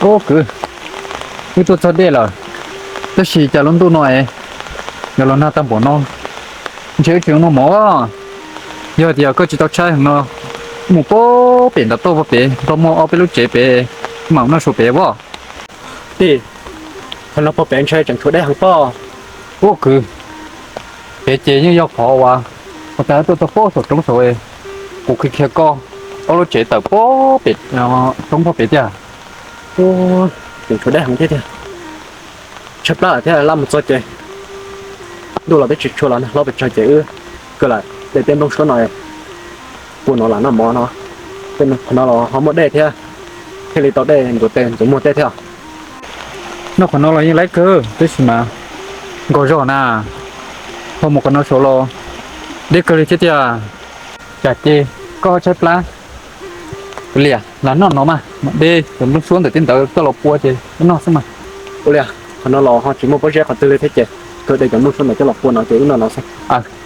Ub kwv, wb tuaj txog dej lawm, tab sis cas lub ntuj no es yuav los nag tag npaum no, ntshe wb tsis noj mov. Yog tias koj tsis tau tshaib heev no, mus puag pem nram toj puag pem, tau muaj ob peb lub tsev pem, mam noj su pem as. Tij, qhov no puag pem ntshe tseem tshuav dej heev pob. Ub kwv, pem ces yeej yog qhov uas, uas tas tuaj tau pob saum roob saud, kuv qhia qhia koj, ob lub tsev tawm puag pem roob puag pem tiag. Tseem tshuav dej heev thiab tiag. Tshaib plab lawm thiab, laj mus txog ces ntuj los twb tsis tshua los nag hlob pes tsawg ces wb kawg lawm, de tej nplooj suab no pua no lam noj mov no. Tej qhov no los ho muaj dej thiab, thiaj li tau dej ntxuav tes ntxuav muag tej thiab. Noj qhov no los yeej laib kawg tab sis mas nkaus zog na, ho mus qhov no saud los deb kawg li thiab tiag. Cas ces koj tshaib plab. Ua li, lam noj no mas mam de cov nplooj suab ntawm tej ntawd coj los pua ces wb noj xwb mas. Ua li, qhov no los ho tsis muaj pob zeb qhov twg li thiab ces kawg de cov nplooj suab ntawd coj los pua no ces wb noj no xwb.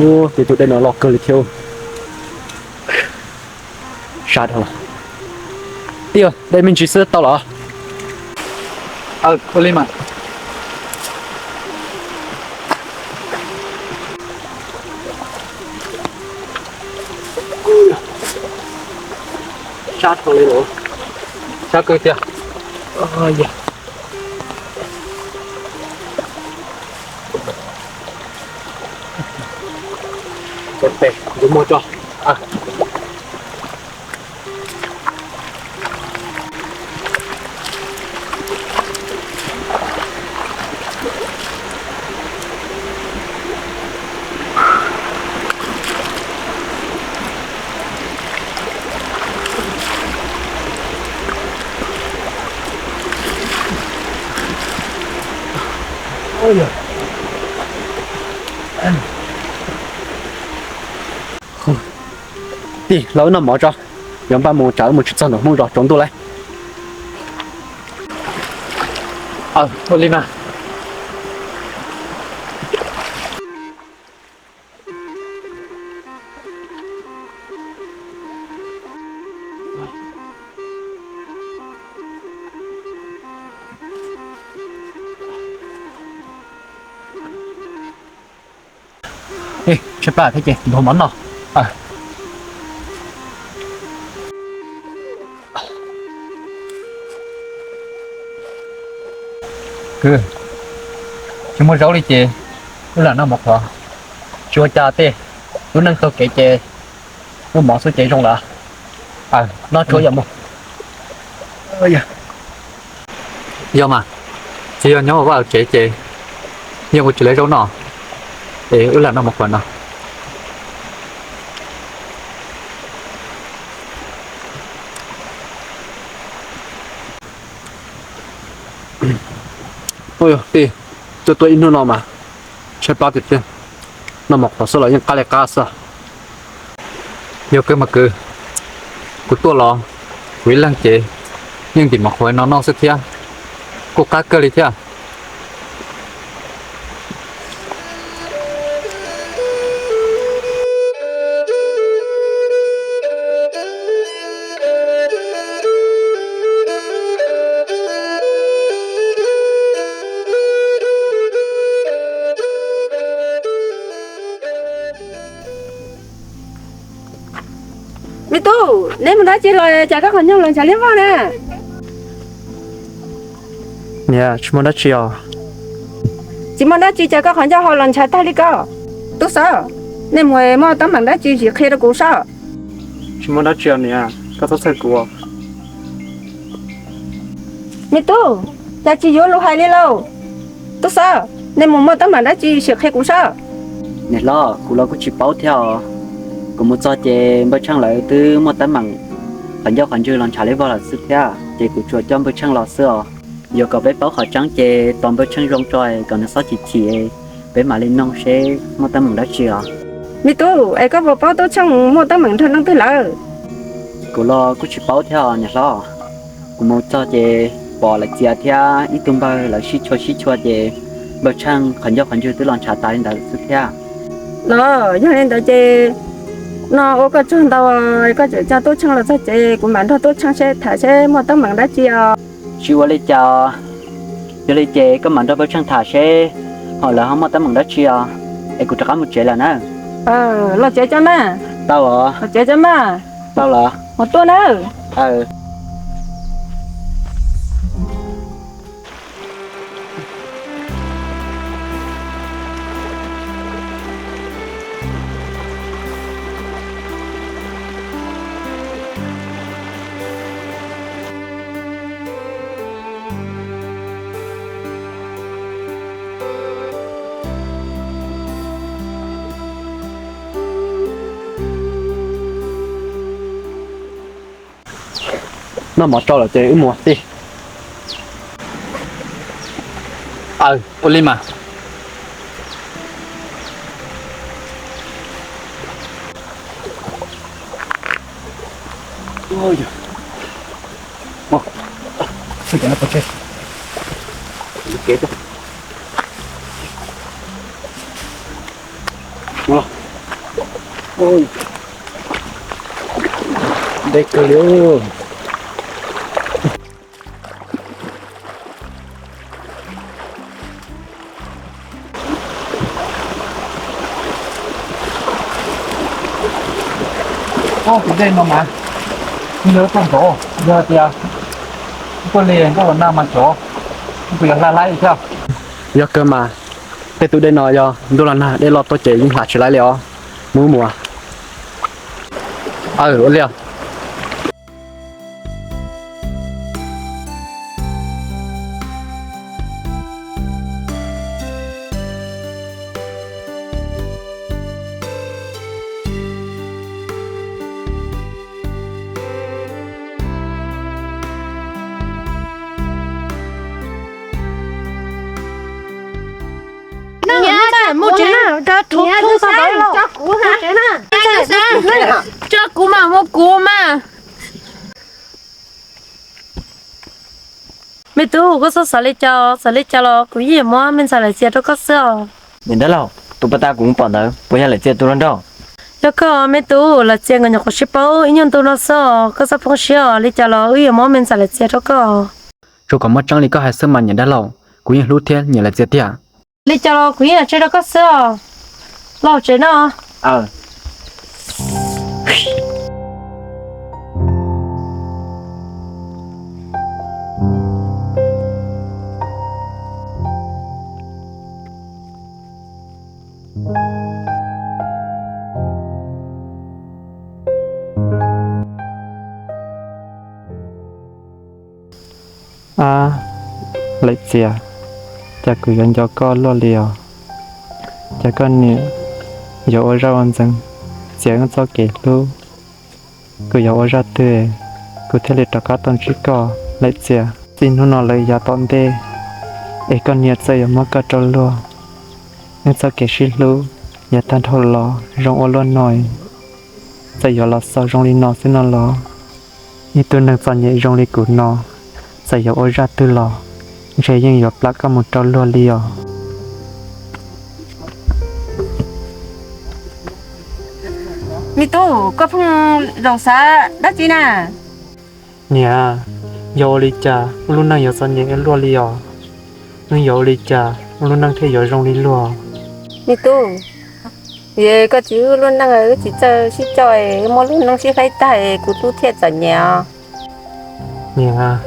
Ub, ces tus dej no loj kawg li thiab. Sab dhau lawm. Tij, dej me ntsis xwb tau los? Aw, ua li mas. Sab dhau li los. Sab kawg tiag. Cov pes yuav muag tso. Tij, los wb noj mov tso, yuav npaj mus tsam wb mus tsis txog nram Hmoob zos tsaus ntuj lawm. Ua li mas. Tshaib plab thiab ces ntuav mov noj. Kwv, tsis muaj zaub li ces wb lam noj mov qhuav. Tsis ua cas tej, lub neej taug kev ces muaj mov xwb ces zoo lawm. Noj tshuav yam mus. Yog mas, tsis yog nyob ua vaj ua tsev ces yeej ua tsis lawv zaub noj, es wb lam noj mov qhuav no. Ua yog tij, tuaj tuaj ib hnub no mas tshaib plab tiag tiag, noj mov qhuav xwb los yeej qab li qab xwb. Yog kawg mas kwv, kuv tuaj los kuv ib leeg ces yeej ntim mov qhuav no noj xwb thiab, kuj qab kawg li thiab. Me tub, neb mus dab tsi los cas koj qhov ncauj los ntshav liab vog na? Niam, tsis muaj dab tsi os. Tsis muaj dab tsi cas koj qhov ncauj ho los ntshav tag li ko? Tub Xab, nej mus muaj teeb meem dab tsi sim qhia rau kuv saib. Tsis muaj dab tsi os niam, koj txhob txhawj kuv. Me tub, cas tsis yuav lus hais li lauj? Tub Xab, nej mus muaj teeb meem dab tsi sim qhia kuv saib. Niam hlob, kuv los kuj tsis paub thiab os. Kuv mus txog ces npawg Tsheej lawv twb muaj teeb meem qhov ncauj qhov ntswg los ntshav liab vog lawm xwb thiab, ces kuv tsuas coj npawg Tsheej los xwb os. Yuav kom peb paub qhov tseeb ces tos Npawg Tsheej zoo tso kom nws xob chim chim, peb mam li noog seb muaj teeb meem dab tsi os. Me tub, es koj puas paub Tub Tsheej muaj teeb meem nrog leej twg lawm? Kuv los kuj tsis paub thiab os niam hlob. Kuv mus txog ces pom Lawm Txias thiab ib tug npawg lawv sib tshua sib tshua ces Npawg Tsheej qhov ncauj qhov ntswg twb los ntshav tas li ntawd xwb thiab. Los yog li ntawd ces no ua koj tsaug ntau, koj tseem coj Tub Tsheej los txog ces kuv mam nrog Tub Tsheej seb tham seb muaj teeb meem dab tsi os. Tsis ua li cas os. Yog li ces koj mam nrog Npawg Tsheej tham seb ho lawv ho muaj teeb meem dab tsi os, es kuv rov qab mus tsev lawm na. Los tsev cov mas. Tau os. Los tsev cov mas. Tau los. Mus tuaj na. Noj mov tsau lawm ces wb mus tij. Aw, ua li mas. Deb kawg li. Tus dej no mas nws toj nrov, yog tias tuaj li nkauj los nag mas cov kuj yuav hla laib thiab. Yog kawg mas, tej tus dej no yog ntuj los nag dej loj tuaj ces yeej hla tsis laib li os. Mus mus. Aw, ua li os. Mus tsev na, tso kuv mam mus kuv mas. Me tub, koj txhob xav li cas, xav li cas los kuv yeej yuav muab me ntxhais Lawm Txias rau koj xwb os. Niam dab laug, tus pas tas kuv mus pom ntawd puas yog Lawm Txias tus hluas nraug? Yog kawg me tub, Lawm Txias nkawd nyuam qhuav sib paub ib nyuag ntu no xwb os, koj txhob poob siab os, li cas los wb yuav muab me ntxhais Lawm Txias rau koj. Tsuas kom muaj tseeb li koj hais xwb mas niam dab laug, kuv yeej hlub thiab nyiam Lawm Txias tiag. Li cas los kuv yeej yuav tseg rau koj xwb os. Los tsev no. Ab, Lawm Txias, cas kuv yuav nco koj luaj li os. Cas koj niam yuav ua zaj ua ntxeev txiav wb txoj kev hlub. Kuv yuav ua zaj twg kuv thiaj li rov qab tau ntsib koj Lawm Txias? Txij hnub no lawm yav tom ntej, es koj niam txawm yuav muab koj rau luag, wb txoj kev sib hlub yav tag nrho los zoo ua luaj no, txawm yuav los xaus zoo li no xwb no los, ib tug neeg txom nyem zoo li kuv no, txawm yuav ua zaj twg los ntshe yeej yuav plam koj mus rau luag li os. Me tub, koj pheej zaum xav dab tsi na? Niam, yog ua li cas wb lub neej yuav txom nyem luaj li os? Wb yuav ua li cas wb lub neej thiaj yuav zoo li luag? Me tub, koj txiv wb lub neej wb tsis txawj sib coj, wb muab lub neej sib faib tag, kuv tub thiaj txom nyem os. Niam,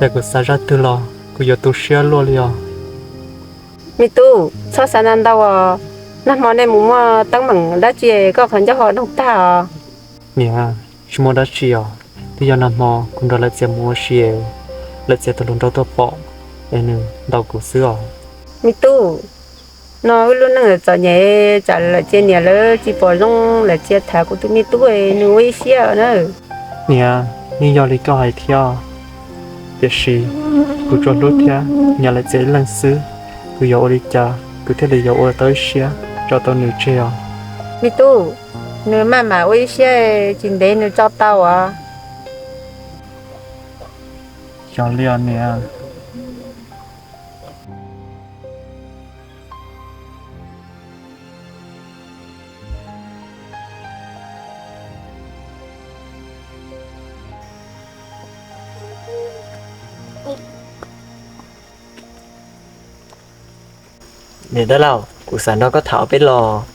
cas kuv xav zaj twg los kuv yuav tu siab luaj li os. Me tub, txhob xav ntau ntau os, nag hmo nej mus muaj teeb meem dab tsi koj qhov ncauj ho doog tag os? Niam, tsis muaj dab tsi os, twb yog nag hmo kuv nrog Lawm Txias mus ua si, Lawm Txias tus hluas nraug tuaj pom es nws ntaus kuv xwb os. Me tub, no wb lub neej txom nyem, tsam Lawm Txias niam lawv tsis pom zoo, Lawm Txias tham kuv tus me tub nws ua ib siab na. Niam, yeej yog li koj hais thiab, tiam sis kuv tsuas hlub thiab nyiam lawv txiv ib leeg xwb. Kuv yuav ua li cas kuv thiaj li yuav ua tau ib siab tso tau nws tseg os? Me tub, nws maj mam ua ib siab, tsis ntev nws tso tau os. Xyov li os niam. Niam dab laug, kuv xav nrog koj tham ob peb los.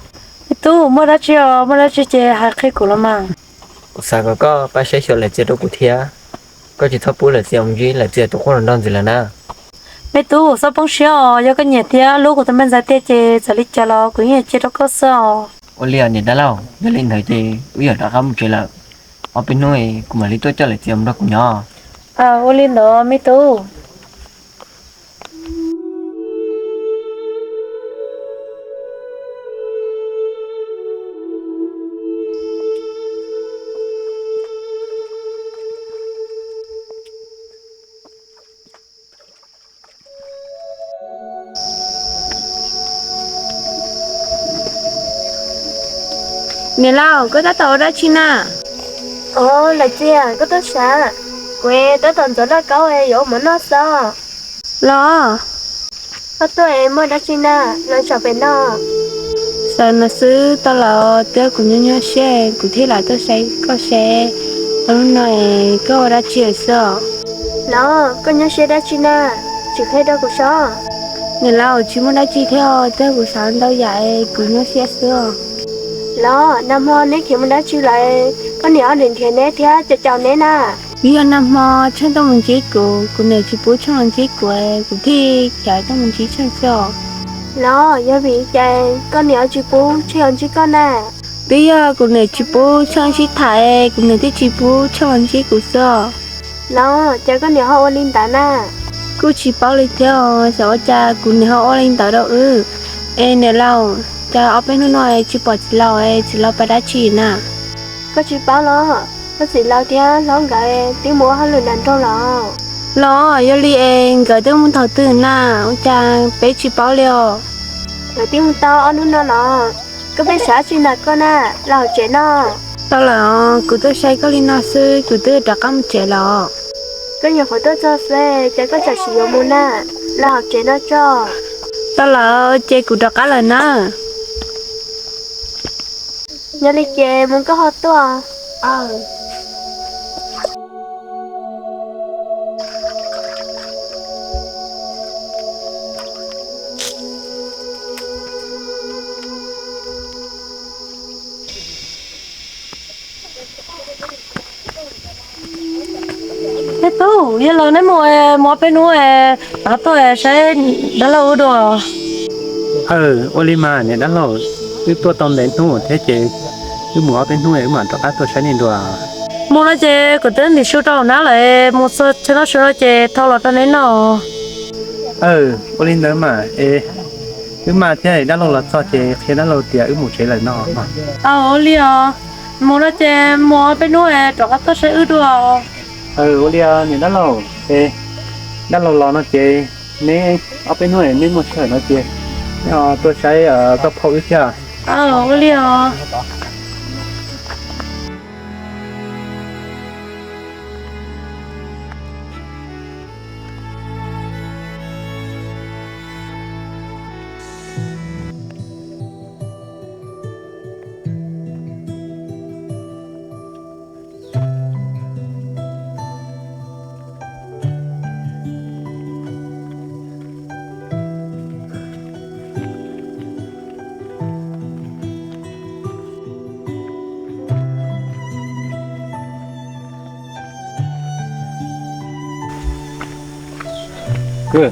Me tub, muaj dab tsi os, muaj dab tsi ces hais qhia kuv los mas. Kuv xav kom koj pab saib xyuas lawv txiv rau kuv thiab. Koj tsis txhob pub lawv txiv mus ntsib lawv txiv tus qub hluas nraug ntxiv lawm na. Me tub, txhob poob siab os, yog koj nyiam thiab hlub kuv tus me ntxhais tiag ces txawm li cas los kuv yeej cia rau koj xwb os. Ua li os niam dab laug, yog li ntawd ces wb yuav rov qab mus tsev lawm. Ob peb hnub kuv mam li tuaj coj lawv txiv mus nrog kuv nyob. Ua li ntawd me tub. Niam laus, koj tab tom ua dab tsi na? Os, lawv txiv, koj tuaj sav? Kuv tab tom ntxuav lauj kaub yuav ua mov noj xwb. Los, koj tuaj es muaj dab tsi na, los zaum pem no. Xav no xwb tau los, twb kuv nyuaj nyuaj siab kuv thiaj lam tuaj saib koj seb hnub no es koj ua dab tsi lawm xwb os. Los, koj nyuaj siab dab tsi na, tsis qhia rau kuv saib. Niam laus, tsis muaj dab tsi thiab, twb kuv xav ntau yam es kuv nyuaj siab xwb os. Los, nag hmo neb khiav mus dab tsi lawm, koj niam ho nrhiav neb thiab caum caum neb na. Twb yog nag hmo Tsheej tuaj mus ntsib kuv, kuv niam tsis pub Tsheej los ntsib kuv, kuv thiaj khiav tuaj mus ntsib Tsheej xwb os. Los, yog vim li cas koj niam tsis pub Tsheej los ntsib koj na? Twb yog kuv niam tsis pub Tsheej sib tham, kuv niam thiaj tsis pub Tsheej los ntsib kuv xwb os. Los, cas koj niam ho ua li ntawd na? Kuj tsis paub li thiab, xyov ua cas kuv niam ho ua li ntawd rau wb. Es niam laus, cas ob peb hnub no tsis pom txiv laus, txiv laus pab dab tsi na? Koj tsis paub los? Koj txiv laus thiab hlob nkawd twb mus ua hauj lwm nram nroog los. Los, yog li es nkawd twb mus thaum twg na? Ua cas peb tsis paub li os? Nkawd twb mus tau ob hnub no los. Koj pheej xav dab tsi ntawm koj na, los hauv tsev no. Tau lawm os, kuv tuaj saib koj li no xwb, kuv twb rov qab mus tsev los. Koj nyuam qhuav tuaj txog xwb, ces koj tsam sim yuav mus na, los hauv tsev no tso. Tau lawm, ces kuv rov qab lawm na. Yog li ces mus koj ho tuaj. Peb tub, yog los neb mus, mus ob peb hnub, rov tuaj saib dab laug wb dua. Aw, ua li mas niam dab laug, wb tuaj tau ntev hnub thiab ces wb mus ob peb hnub wb mam rov qab tuaj saib nej dua. Mus no ces kuv twb ntim su rau hauv hnab lawm, mus txog chaw noj su no ces thau los rau neb noj. Aw, ua li ntawd mas es wb maj thiab, dab laug los txog ces qhia dab laug tias wb mus tsev lawm no. Aw, ua li os, mus no ces mus ob peb hnub rov qab tuaj saib wb dua. Aw, ua li os niam dab laug, es dab laug los no ces neb ob peb hnub neb muaj sij hawm no ces neb ho tuaj saib koj phauj wb thiab. Aw, ua li os. Kwv,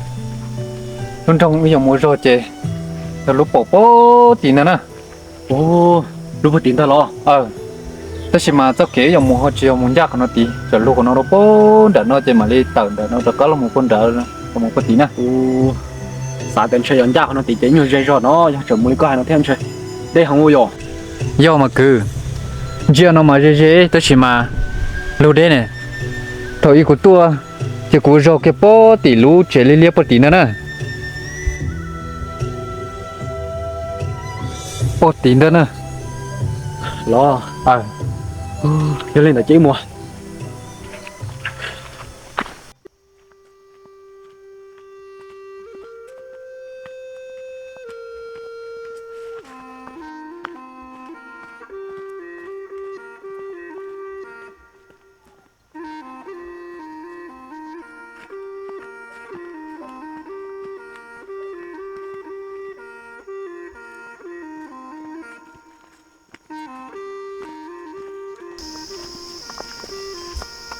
lub nroog wb yuav mus zog ces yog lub pom pom tim ntawd na. Ub, lub puag tim ntawd los? Aw, tab sis mas txoj kev wb yuav mus ho tsis yog mus ncaj qhov no tid, tsam lug qhov no rau puag nram no ces mam li tawm nram no rov qab los mus puag nrad, los mus puag tim na. Ub, xav tias ntshe yog ncaj qhov no tid ces nyuag ze zog no, yog tseem mus li koj hais no thiab ntshe deb heev ua yog. Yog mas kwv, ntsia no mas ze ze tab sis mas Lug deb ne, thaum ub kuv tuaj ces kuv zaug kiag puag tim lub tsev liab liab puag tim ntawd na. Puag tim ntawd na. Los, yog li ntawd ces wb mus.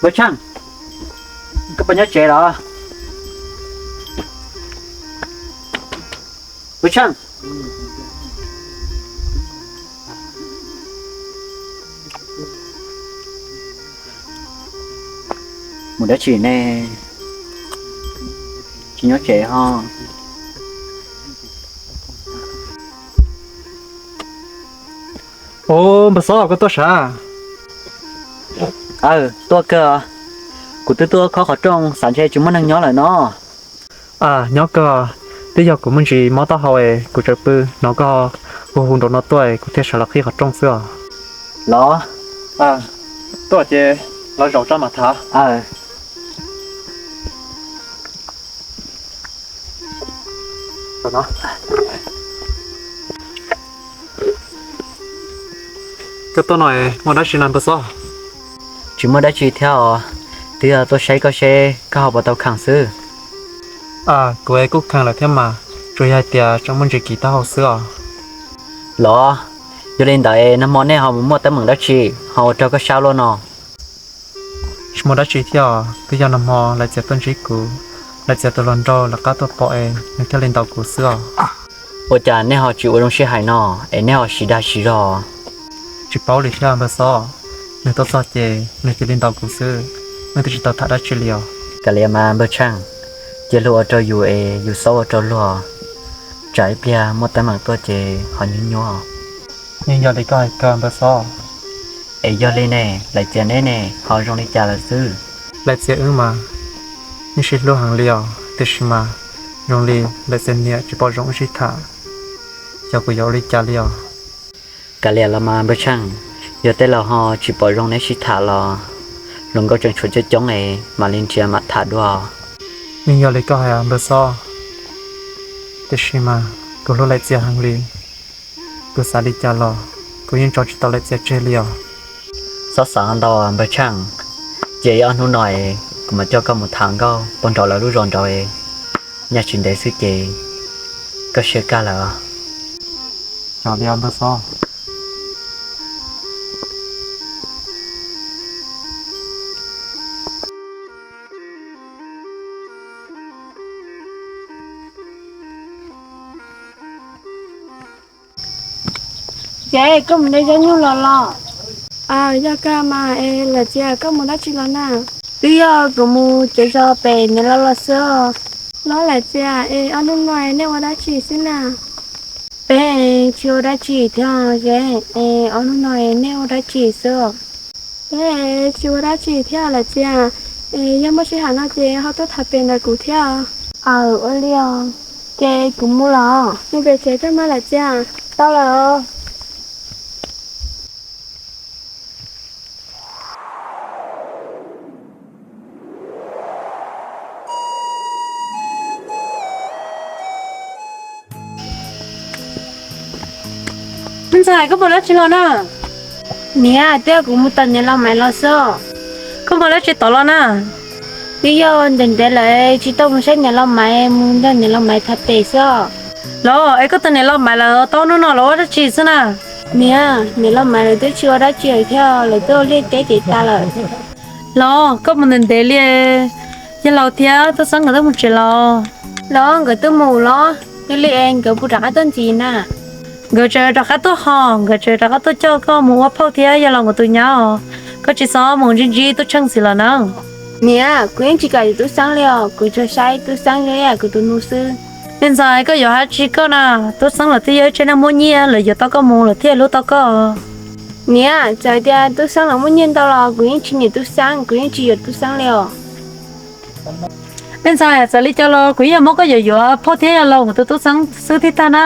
Npawg Tsheej, koj puas nyob tsev los? Npawg Tsheej, mus dab tsi ne? Tsis nyob tsev ho. Ua, npawg Xob, koj tuaj sav? Aw, tuaj kawg. Kuv twb tuaj khob qhov rooj, xav ntshe tsis muaj neeg nyob lawm no. Nyob kawg, twb yog kuv muaj ntsis mob taub hau es kuv tsaws pw hnov koj hu hu nraum no tuaj es kuv thiaj sawv los qhib qhov rooj xwb os. Los, tuaj ces los zaum tso mam tham. Koj tuaj no muaj dab tsi na npawg Xob? Tsis muaj dab tsi thiab os, twb yog tuaj saib koj seb koj ho puas tau kheev xwb. Kuv es kuj kheev lawm thiab mas, tsuas yog hais tias tseem muaj ntsis kis taub hau xwb os. Los, yog li ntawd nag hmo nej ho mus muaj teeb meem dab tsi ho ua rau koj sab luaj no? Tsis muaj dab tsi thiab os, twb yog nag hmo Lais Txias tuaj ntsib kuv, Lais Txias tus hluas nraug lawv qab tuaj pom es nws thiaj li ntaus kuv xwb os. Ua cas nej ho tsis ua zoo sij hais no es nej ho siv dag siv zog? Tsis paub li thiab npawg Xob, nws tuaj txog ces nws cia li ntaus kuv xwb, wb twb tsis tau tham dab tsi li os. Kav liam mas npawg Tsheej, cia luag ua rau yus es yus xaub ua rau luag, tsam ib pliag muaj teeb meem tuaj ces ho nyuaj nyuaj. Yeej yog li koj hais kawg npawg Xob. Es yog li ne, Lais Txias neb ne ho zoo li cas lawm xwb? Lais Txias wb mas yeej sib hlub heev li os, tiam sis mas zoo li Lais Txias niam tsis pom zoo wb sib tham, xyov kuv yuav ua li cas li os. Kav liam los mas npawg Tsheej, yog tej laus ho tsis pom zoo neb sib tham los hluas nkauj tseem tshuav coob coob es mam li nrhiav mam tham dua. Yeej yog li koj hais npawg Xob, tiam sis mas kuv hlub Lais Txias heev li, kuv xav li cas los kuv yeej tso tsis tau Lais Txias tseg li os. Txhob xav ntau npawg Tsheej, cia ib ob hnub no es kuv mam coj koj mus tham nkauj puag nraud lawv lub zos nraud, nyob tsis ntev xwb ces koj siab kaj lawm. Cov li npawg Xob. Ces koj mus de zaub nyuj los los? Yog kawg mas es Lais Txias koj mus dab tsi los na? Twb yog kuv mus tsev zos pem niam laus los xwb os. Los Lais Txias es ob hnub no nej ua dab tsi xwb na? Peb tsis ua dab tsi thiab es ob hnub no nej ua dab tsi xwb? Peb tsis ua dab tsi thiab Lais Txias, es yog muaj sij hawm no ces ho tuaj tham pem ntawm kuv thiab. Aw, ua li os, ces kuv mus los? Mus pem tsev koj mas Lais Txias. Tau lawm. Me ntxhais, koj mus dab tsi los na? Niam, twb yog kuv mus tom niam laus Maiv los xwb. Koj mus dab tsi tom los na? Twb yog ntev ntev lawm tsis tau mus saib niam laus Maiv, mus nrog niam laus Maiv tham pem xwb. Los es koj tus niam laus Maiv lawv tau hnub no lawv ua dab tsi xwb na? Niam, niam laus Maiv lawv twb tsis ua dab tsi lawm thiab, lawv twb ua liaj teb ces tas lawm. Los koj mus ntev ntev li, yawg laus thiab tub xeeb nkawd twb mus tsev los? Los nkawd twb mus los, yog li es nkawd puas rov qab tuaj ntxiv na? Nkawd tseem rov qab tuaj ho, nkawd tseem rov qab tuaj coj koj mus ua phauj thiab yawg laus nkawd tus nyab os. Koj tsis txhob mus ntsib ntsib tub Tsheej ntxiv los na. Niam, kuv yeej tsis kam yuav tub Xeeb li os, kuv tsuas saib tub Xeeb zoo ib yam kuv tus nus xwb. Me ntxhais, koj yuav dab tsi koj na? Tub Xeeb lawv twb yog ib tsev neeg muaj nyiaj, lawv yuav tau koj mus lawv thiaj hlub tau koj. Niam, txawm tias Tub Xeeb los muaj nyiaj ntau los kuv yeej tsis nyiam Tub Xeeb, kuv yeej tsis yuav Tub Xeeb li os. Peb ntxhais, txawm li cas los kuv yeej yuav muab koj yuam yuav phauj thiab yawg laus mus tus Tub Xeeb xwb thiab tag na.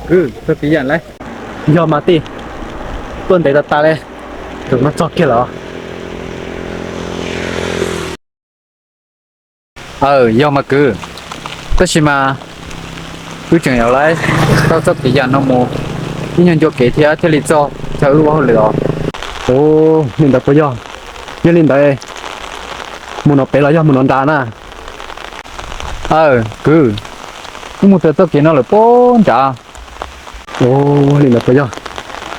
Kwv, txoj kev yam lawm. Yog mas tij, tuaj ntev tas tas li, tus no txog kiag lawm. Aw, yog mas kwv, tab sis mas wb tseem yuav lawv tau txoj kev yam no mus ib nyuag ncua kev thiab thiaj li txog chaw wb ua hauj lwm os. Ua li ntawd puas yog? Yog li ntawd mus no pem los yog mus no nrad na? Aw kwv, wb mus txog txoj kev no lawm puag nrad. Ua li ntawd puas yog?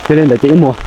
Yog li ntawd ces wb mus.